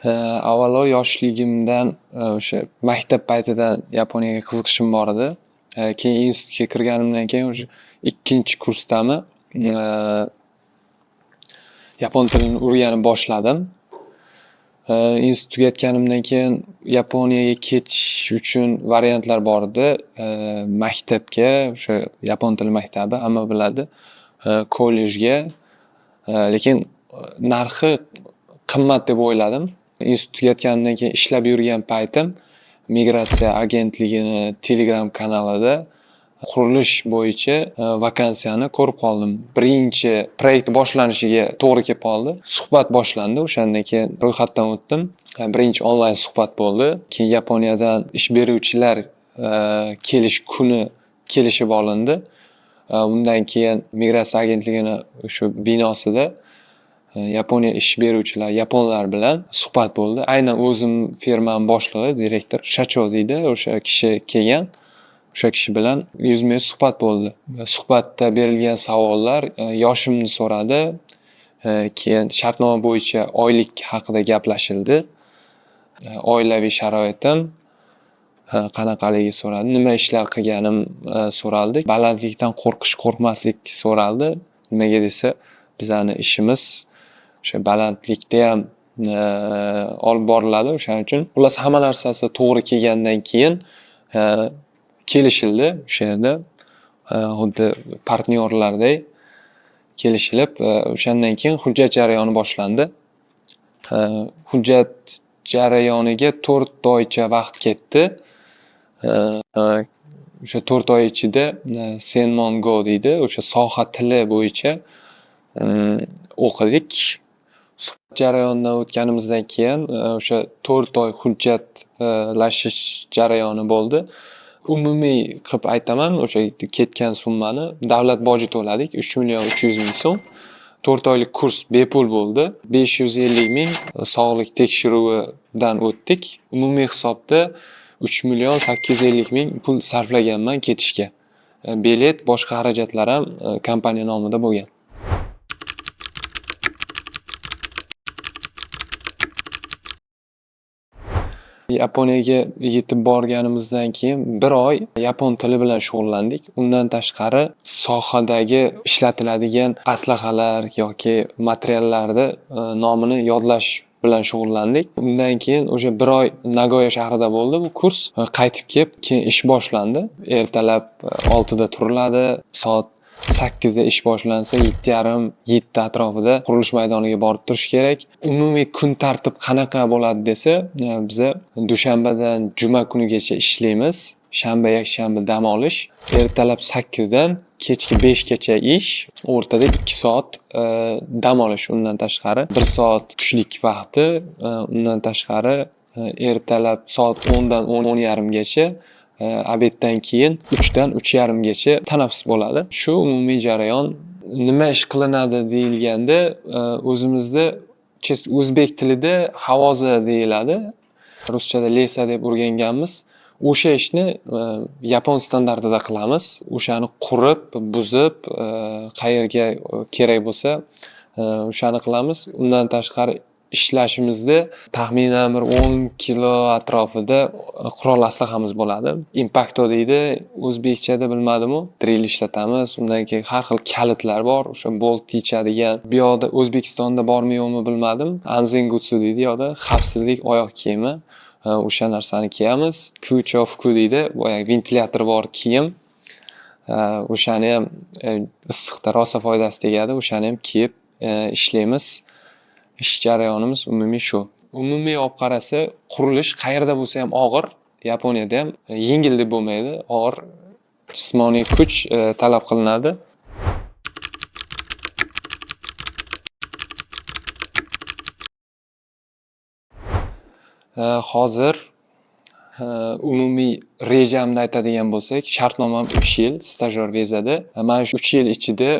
Avvalo yoshligimdan o'sha maktab paytidan Yaponiyaga qiziqishim bor edi. Keyin institutga kirganimdan keyin уже ikkinchi kursdami yapon tilini o'rganib boshladim. Institut tugatganimdan keyin Yaponiyaga ketish uchun variantlar bor edi. Maktabga o'sha yapon tili maktabi hamma biladi kollejga lekin narxi qimmat deb o'yladim. Institut tugatganimdan keyin ishlab yurgan paytim migratsiya agentligini telegram kanalida qurilish bo'yicha vakansiyani ko'rib qoldim. Birinchi proyekt boshlanishiga to'g'ri kelib qoldi. Suhbat boshlandi, o'shandan keyin ro'yxatdan o'tdim. Birinchi onlayn suhbat bo'ldi. Keyin Yaponiyadan ish beruvchilar kelish kuni kelishib olindi. Undan keyin migratsiya agentligini shu binosida Yaponiya ish beruvchilar yaponlar bilan suhbat bo'ldi. Aynan o'zim firmani boshlig'i direktor Shacho deydi, o'sha kishi kelgan. O'sha kishi bilan yuzma-yuz suhbat bo'ldi. Suhbatda berilgan savollar yoshimni so'radi, keyin shartnoma bo'yicha oylik haqida gaplashildi. Oilaviy sharoitim qanaqaligi so'raldi, nima ishlar qilganim so'raldi. Balandlikdan qo'rqish qo'rqmaslik so'raldi. Nimaga desa bizani ishimiz o'sha balandlikdayam olib boriladi o'shaning uchun. Xullas hamma narsasi to'g'ri kelgandan keyin kelishildi o'sha yerda xuddi partnyorlardek kelishilib o'shandan keyin hujjat jarayoni boshlandi. Hujjat jarayoniga 4 oycha vaqt ketdi. O'sha 4 oy ichida senmongo deydi, o'sha soha tili bo'yicha o'qidik. Suhbat jarayonidan o'tganimizdan keyin o'sha 4 oy hujjatlashish jarayoni bo'ldi. Umumiy qilib aytaman, o'sha ketgan summani davlat boji to'ladik 3 300 000 so'm. 4 oylik kurs bepul bo'ldi. 550 000 sog'liq tekshiruvidan o'tdik. Umumiy hisobda 3 850 000 pul sarflaganman ketishga. Bilet, boshqa xarajatlar ham kompaniya nomida bo'lgan. Yaponiyaga yetib borganimizdan keyin bir oy yapon tili bilan shug'ullandik. Undan tashqari sohadagi ishlatiladigan aslahalar yoki materiallarni nomini yodlash bilan shug'ullandik. Undan keyin o'sha bir oy Nagoya shahrida bo'ldi bu kurs. Qaytib kelib keyin ish boshlandi. Ertalab 6da turiladi. Soat 8da ish boshlansa, 7:30, 7 atrofida qurilish maydoniga borib turish kerak. Umumiy kun tartib qanaqa bo'ladi desa, biza dushanbadan juma kunigacha ishlaymiz. Shanba, yakshanba dam olish. Ertalab 8dan kechki 5gacha ish, o'rtada 2 soat dam olish, undan tashqari 1 soat tushlik vaqti, undan tashqari ertalab soat 10dan 10:30gacha, обед dan keyin 3dan 3:30gacha tanaffus bo'ladi. Shu umumiy jarayon. Nima ish qilinadi deyilganda, o'zimizda o'zbek tilida havoza deyiladi. Ruschada леса deb o'rganganmiz. O'sha ishni yapon standartida qilamiz. O'shani qurib, buzib, qayerga kerak bo'lsa o'shani qilamiz. Undan tashqari ishlashimizda taxminan bir 10 kilo atrofida qurol aslahamiz bo'ladi. Impakto deydi o'zbekchada, bilmadimu. Dril ishlatamiz. Undan keyin har xil kalitlar bor, o'sha bolt yechadigan. Bu yoqda, O'zbekistonda bormi, yo'qmi, bilmadim. Anzengutsu deydi u yoqda, xavfsizlik oyoq kiyimi. O'sha narsani kiyamiz. Kuchofku deydi, boyagi ventilyatori bor kiyim. O'shaniyam issiqda rosa foydasi tegadi. O'shaniyam kiyib ishlaymiz. Ish jarayonimiz umumiy shu. Umumiy olib qarasa, qurilish qayerda bo'lsa ham og'ir. Yaponiyadayam yengil deb bo'lmaydi. Og'ir, jismoniy kuch talab qilinadi. Hozir umumiy rejamni aytadigan bo'lsak, shartnomam 3 yil stajyor vizada. Mana shu 3 yil ichida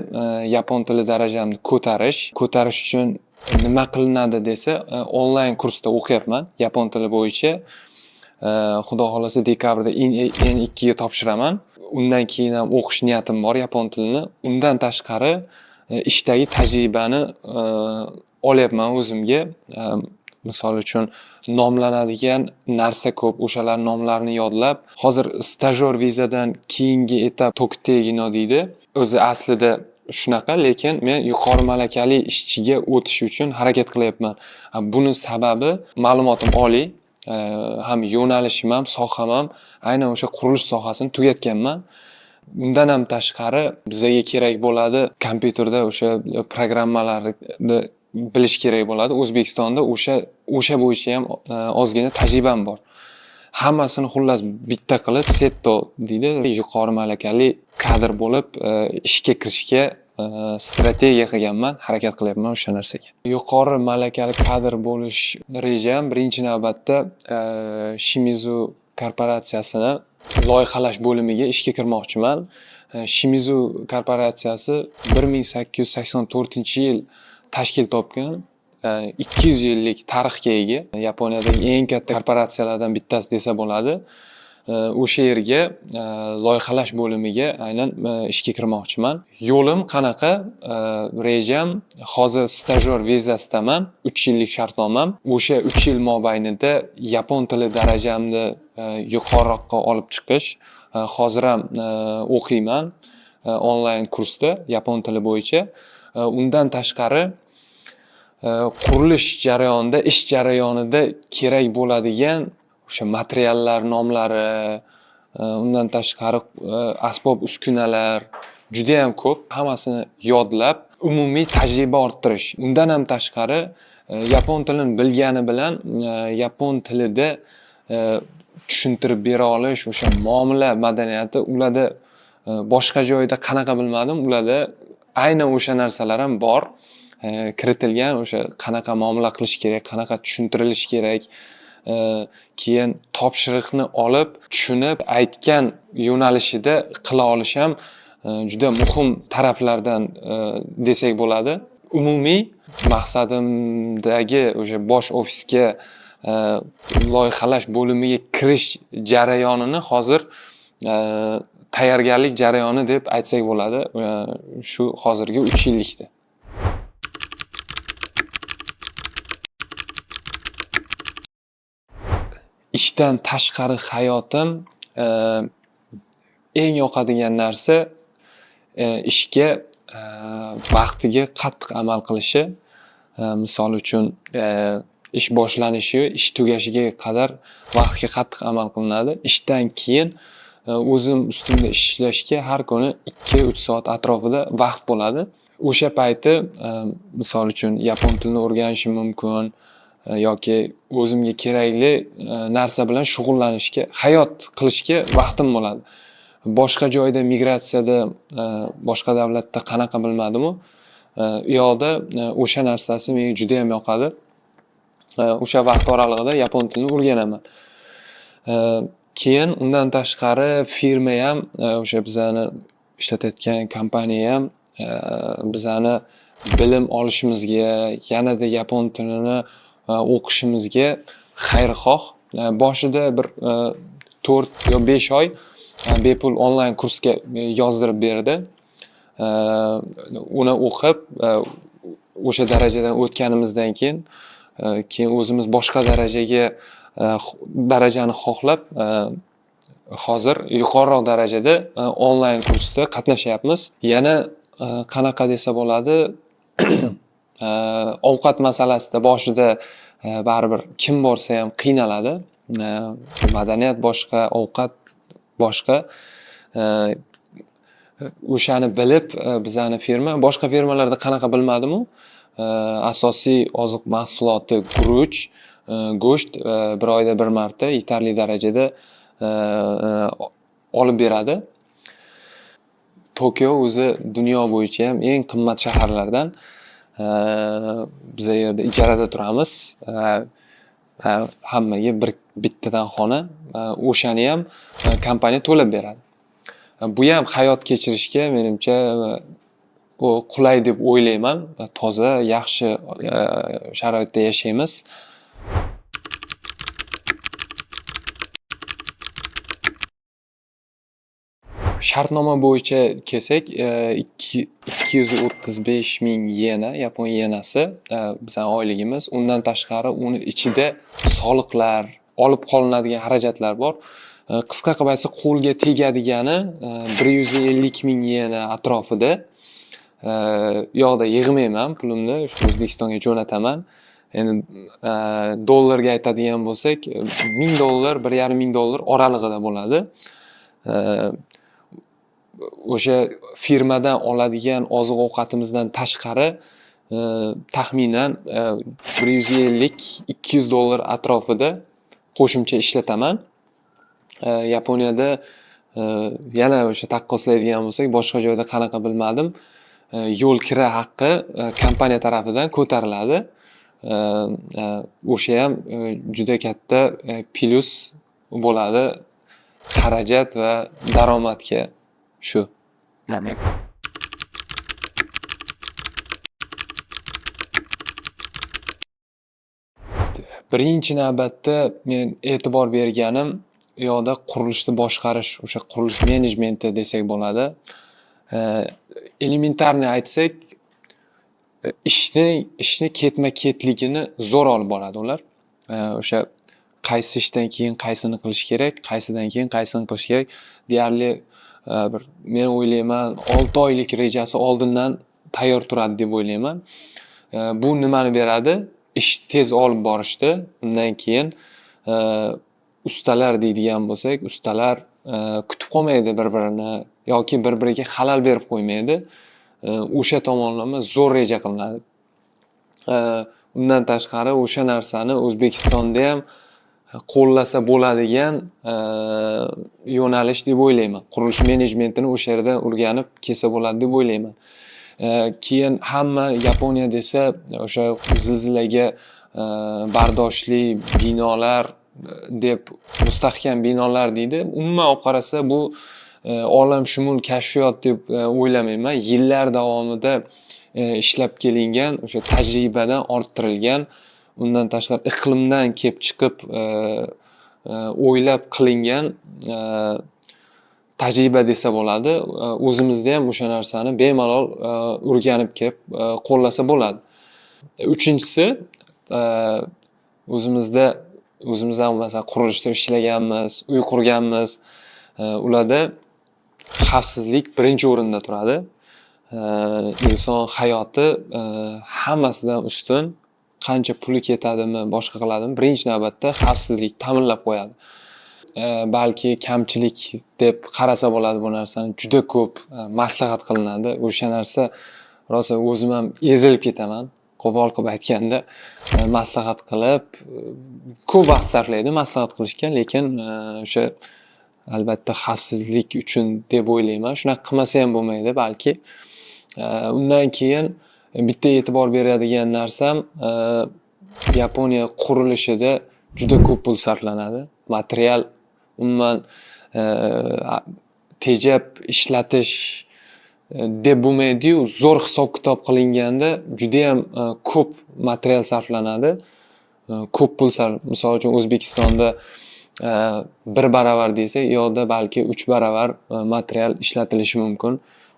yapon tili darajamni ko'tarish. Ko'tarish uchun nima qilinadi desa, onlayn kursda o'qiyapman yapon tili bo'yicha. Xudo xohlasa, dekabrda N2ga topshiraman. Undan keyin ham o'qish niyatim bor yapon tilini. Undan tashqari ishdagi tajribani olyapman o'zimga. Misol uchun, nomlanadigan narsa ko'p, o'shalar nomlarini yodlab, hozir stajyor vizadan keyingi etap tokutei gino deydi. O'zi aslida shunaqa, lekin men yuqori malakali ishchiga o'tish uchun harakat qilyapman. Buni sababi ma'lumotim oliy, ham yo'nalishim ham, soham ham aynan o'sha qurilish sohasini tugatganman. Undan ham tashqari, bizaga kerak bo'ladi kompyuterda o'sha programmalarni bilish kerak bo'ladi. O'zbekistonda o'sha bo'yicha ham ozgina tajribam bor. Hammasini xullas bitta qilib, setto deydi, yuqori malakali kadr bo'lib ishga kirishga strategiya qilganman, harakat qilyapman o'sha narsaga. Yuqori malakali kadr bo'lish rejam birinchi navbatda Shimizu korporatsiyasini loyihalash bo'limiga ishga kirmoqchiman. Shimizu korporatsiyasi 1884-yil tashkil topgan, 200 yillik tarixga ega. Yaponiyadagi eng katta korporatsiyalardan bittasi desa bo'ladi. O'sha yerga loyihalash bo'limiga aynan ishga kirmoqchiman. Yo'lim qanaqa? Rejam hozir stajyor vizasidaman, 3 yillik shartnomam. O'sha 3 yil mobaynida yapon tili darajamni yuqoriroqqa olib chiqish. Hozir ham o'qiyman onlayn kursda yapon tili bo'yicha. Undan tashqari, qurilish jarayonida, ish jarayonida kerak bo'ladigan o'sha materiallar nomlari, undan tashqari asbob uskunalar judayam ko'p. Hammasini yodlab, umumiy tajriba orttirish. Undan ham tashqari, yapon tilini bilgani bilan yapon tilida tushuntirib bera olish, o'sha muomala madaniyati ularda boshqa joyda qanaqa bilmadim, ularda aynan o'sha narsalar ham bor. Kiritilgan o'sha qanaqa muomala qilish kerak, qanaqa tushuntirilishi kerak. Keyin topshiriqni olib, tushunib, aytgan yo'nalishida qila olish ham juda muhim taraflardan desak bo'ladi. Umumiy maqsadimdagi o'sha bosh ofisga loyihalash bo'limiga kirish jarayonini hozir tayyorgarlik jarayoni deb aytsak bo'ladi, shu hozirgi 3 yillikda. Ishdan tashqari hayotim, eng yoqadigan narsa ishga vaqtiga qattiq amal qilishi. Misol uchun, ish boshlanishi, ish tugashiga qadar vaqtga qattiq amal qilinadi. Ishdan keyin o'zim ustimda ishlashga har kuni 2-3 soat atrofida vaqt bo'ladi. O'sha payti, misol uchun, yapon tilini o'rganishim mumkin yoki o'zimga kerakli narsa bilan shug'ullanishga, hayot qilishga vaqtim bo'ladi. Boshqa joyda, migratsiyada, boshqa davlatda qanaqa bilmadimu, u yoqda o'sha narsasi menga judayam yoqadi. O'sha vaqt oralig'ida yapon tilini o'rganaman. Keyin undan tashqari, firmayam, o'sha bizani ishlatayotgan kompaniyam bizani bilim olishimizga, yanada yapon tilini o'qishimizga xayrixoh. Boshida bir 4 yo 5 oy bepul onlayn kursga yozdirib berdi. Uni o'qib, o'sha darajadan o'tganimizdan keyin o'zimiz boshqa darajaga, darajani xohlab, hozir yuqoriroq darajada onlayn kursda qatnashyapmiz. Yana qanaqa desa bo'ladi, ovqat masalasida boshida baribir kim borsa ham qiynaladi. Madaniyat boshqa, ovqat boshqa. O'shani bilib, bizani firma, boshqa firmalarda qanaqa bilmadimu, asosiy oziq mahsuloti guruch, go'sht bir oyda bir marta yetarli darajada olib beradi. Tokio o'zi dunyo bo'yicha ham eng qimmat shaharlardan. Biz u yerda ijarada turamiz. Hammaga bir bittadan xona, o'shani ham kompaniya to'lab beradi. Bu ham hayot kechirishga menimcha qulay deb o'ylayman. Toza, yaxshi sharoitda yashaymiz. Shartnoma bo'yicha kelsak, ikki 235 000 yena, yapon yenasi bizani oyligimiz. Undan tashqari, uni ichida soliqlar, olib qolinadigan xarajatlar bor. Qisqa qilib aytsak, qo'lga tegadigani 150 000 yena atrofida. U yoqda yig'mayman pulimni, shu O'zbekistonga jo'nataman. Endi dollarga aytadigan bo'lsak, 1000 dollar, 1,5 ming dollar oralig'ida bo'ladi. O'sha firmadan oladigan oziq ovqatimizdan tashqari, taxminan 150-200 dollar atrofida qo'shimcha ishlataman. Yaponiyada yana o'sha taqqoslaydigan bo'lsak, boshqa joyda qanaqa bilmadim, yo'l kira haqqi kompaniya tarafidan ko'tariladi. O'shayam juda katta plyus bo'ladi xarajat va daromadga shu. Birinchi navbatda men e'tibor berganim u yoqda qurilishni boshqarish, o'sha qurilish menejmenti desak bo'ladi. Элементарный aytsak, ishni ketma ketligini zo'r olib boradi ular. O'sha qaysi ishdan keyin qaysini qilish kerak, qaysidan keyin qaysini qilish kerak, deyarli bir, men o'ylayman, 6 oylik rejasi oldindan tayyor turadi deb o'ylayman. Bu nimani beradi? Ishni tez olib borishdi. Undan keyin ustalar deydigan bo'lsak, ustalar kutib qolmaydi bir birini yoki bir biriga xalal berib qo'ymaydi. O'sha tomonlama zo'r reja qilinadi. Undan tashqari, o'sha narsani O'zbekistondayam qo'llasa bo'ladigan yo'nalish deb o'ylayman. Qurilish menejmentini o'sha yerda o'rganib kelsa bo'ladi deb o'ylayman. Keyin hamma Yaponiya desa, o'sha zilzilaga bardoshli binolar deb, mustahkam binolar deydi. Umuman olib qarasa, bu olamshumul kashfiyot deb o'ylamayman. Yillar davomida ishlab kelingan, o'sha tajribadan orttirilgan, undan tashqari, iqlimdan kelib chiqib o'ylab qilingan tajriba desa bo'ladi. O'zimizdayam o'sha narsani bemalol o'rganib kelib qo'llasa bo'ladi. Uchinchisi, o'zimizda, o'zimiz ham, masalan, qurilishda ishlaganmiz, uy qurganmiz. Ularda xavfsizlik birinchi o'rinda turadi. Inson hayoti hammasidan ustun. Qancha puli ketadimi, boshqa qiladimi, birinchi navbatda xavfsizlikni ta'minlab qo'yadi. Balki kamchilik deb qarasa bo'ladi bu narsani. Juda ko'p maslahat qilinadi. O'sha narsa rosa o'zim ham ezilib ketaman, qo'pol qilib aytganda. Maslahat qilib, ko'p vaqt sarflaydi maslahat qilishga, lekin o'sha albatta xavfsizlik uchun deb o'ylayman. Shunaqa qilmasa ham bo'lmaydi balki. Undan keyin bitta e'tibor beradigan narsam, Yaponiya qurilishida juda ko'p pul sarflanadi. Material umuman tejab ishlatish deb bo'lmaydiyu, zo'r hisob kitob qilinganda judayam ko'p material sarflanadi. Ko'p pul sarf, misol uchun, O'zbekistonda bir baravar desak, u yoqda balki uch baravar material ishlatilishi mumkin.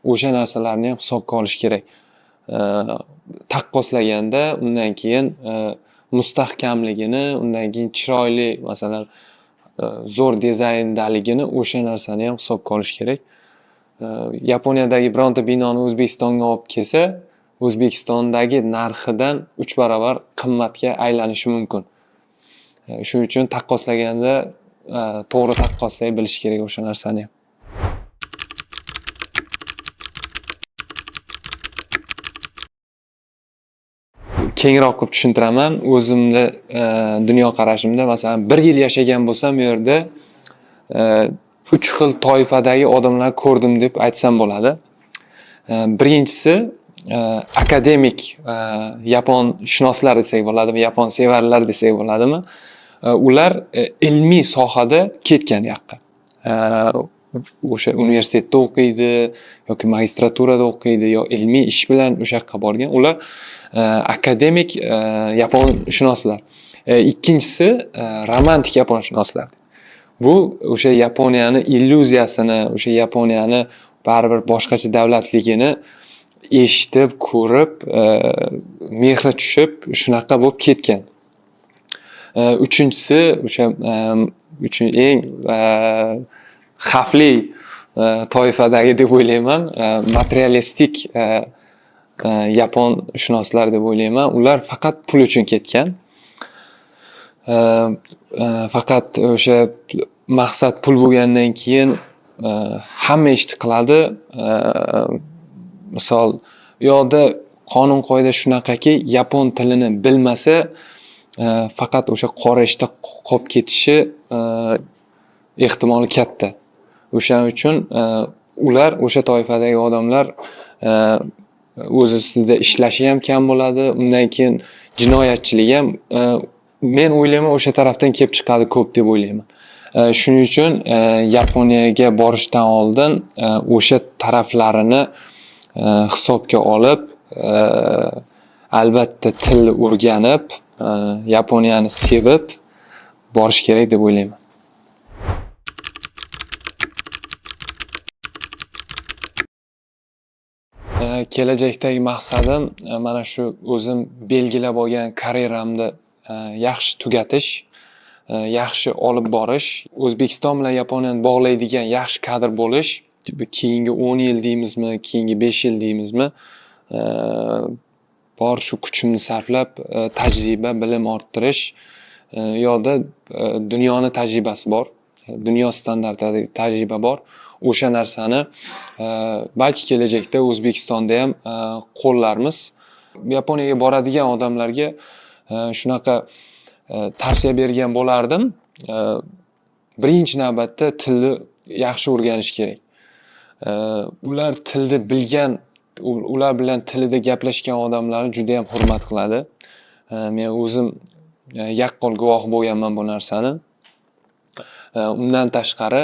O'sha narsalarniyam hisobga olish kerak. Taqqoslaganda undan keyin mustahkamligini, undan keyin chiroyli, masalan, zo'r dizayndagini, o'sha narsaniyam hisobga olish kerak. Yaponiyadagi bironta binoni O'zbekistonga olib kelsa, O'zbekistondagi narxidan uch baravar qimmatga aylanishi mumkin. Shuning uchun taqqoslaganda to'g'ri taqqoslay bilish kerak o'sha narsaniyam. Kengroq qilib tushuntiraman. O'zimni dunyoqarashimda, masalan, bir yil yashagan bo'lsam, u yerda uch xil toifadagi odamlar ko'rdim deb aytsam bo'ladi. Birinchisi, akademik yaponshunoslar desak bo'ladimi, yaponsevarlar desak bo'ladimi. Ular ilmiy sohada ketgan u yoqqa. O'sha universitetda o'qiydi yoki magistraturada o'qiydi yo ilmiy ish bilan o'sha yoqqa borgan. Ular akademik yaponshunoslar. Ikkinchisi, romantik yaponshunoslar. Bu o'sha Yaponiyani illyuziyasini, o'sha Yaponiyani baribir boshqacha davlatligini eshitib, ko'rib, mehri tushib, shunaqa bo'lib ketgan. Uchinchisi, o'sha eng xavfli toifadagi deb o'ylayman, materialistik yaponshunoslar deb o'ylayman. Ular faqat pul uchun ketgan. Faqat o'sha maqsad pul bo'lgandan keyin hamma ishni qiladi. Misol, u yoqda qonun qoida shunaqaki, yapon tilini bilmasa, faqat o'sha qora ishda qolib ketishi ehtimoli katta. O'shaning uchun ular, o'sha toifadagi odamlar o'z ustida ishlashi ham kam bo'ladi. Undan keyin jinoyatchilik ham, men o'ylayman, o'sha tarafdan kelib chiqadi ko'p deb o'ylayman. Shuning uchun Yaponiyaga borishdan oldin o'sha taraflarini hisobga olib, albatta tilni o'rganib, Yaponiyani sevib borish kerak deb o'ylayman. Kelajakdagi maqsadim mana shu o'zim belgilab olgan karyeramni yaxshi tugatish, yaxshi olib borish, O'zbekiston bilan Yaponiyani bog'laydigan yaxshi kadr bo'lish. Keyingi 10 yil deymizmi, keyingi 5 yil deymizmi, bor shu kuchimni sarflab tajriba, bilim orttirish. U yoqda dunyoni tajribasi bor, dunyo standartidagi tajriba bor. O'sha narsani balki kelajakda O'zbekistonda ham qo'llarmiz. Yaponiyaga boradigan odamlarga shunaqa tavsiya bergan bo'lardim. Birinchi navbatda tilni yaxshi o'rganish kerak. Ular tilni bilgan, ular bilan tilida gaplashgan odamlarni judayam hurmat qiladi. Men o'zim yaqqol guvohi bo'lganman bu narsani. Undan tashqari,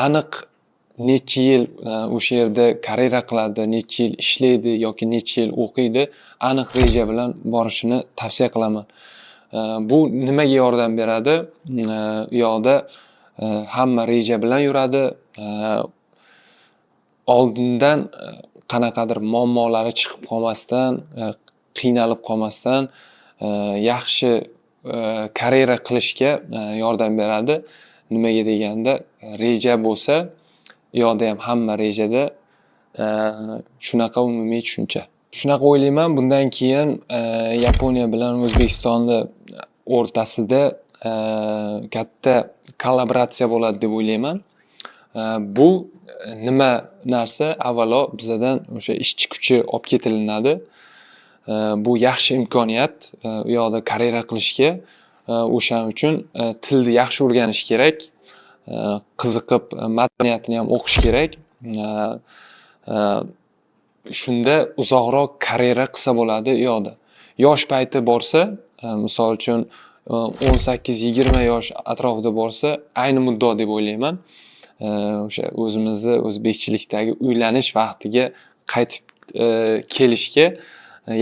aniq necha yil o'sha yerda karyera qiladi, necha yil ishlaydi yoki necha yil o'qiydi, aniq reja bilan borishini tavsiya qilaman. Bu nimaga yordam beradi? U yoqda hamma reja bilan yuradi. Oldindan qanaqadir muammolari chiqib qolmasdan, qiynalib qolmasdan yaxshi karyera qilishga yordam beradi. Nimaga deganda, reja bo'lsa, u yoqda ham hamma rejada, shunaqa umumiy tushuncha. Shunaqa o'ylayman, bundan keyin Yaponiya bilan O'zbekistonni o'rtasida katta kollaboratsiya bo'ladi deb o'ylayman. Bu nima narsa? Avvalo bizadan o'sha ishchi kuchi olib ketilinadi. Bu yaxshi imkoniyat u yoqda karyera qilishga. O'shaning uchun tilni yaxshi o'rganish kerak. Qiziqib madaniyatini ham o'qish kerak. Shunda uzoqroq karyera qilsa bo'ladi u yoqda. Yosh payti borsa, misol uchun 18-20 yosh atrofida borsa, ayni muddao deb o'ylayman. O'sha o'zimizni o'zbekchilikdagi uylanish vaqtiga qaytib kelishga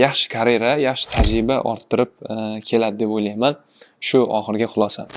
yaxshi karyera, yaxshi tajriba orttirib keladi deb o'ylayman. Shu oxirgi xulosam.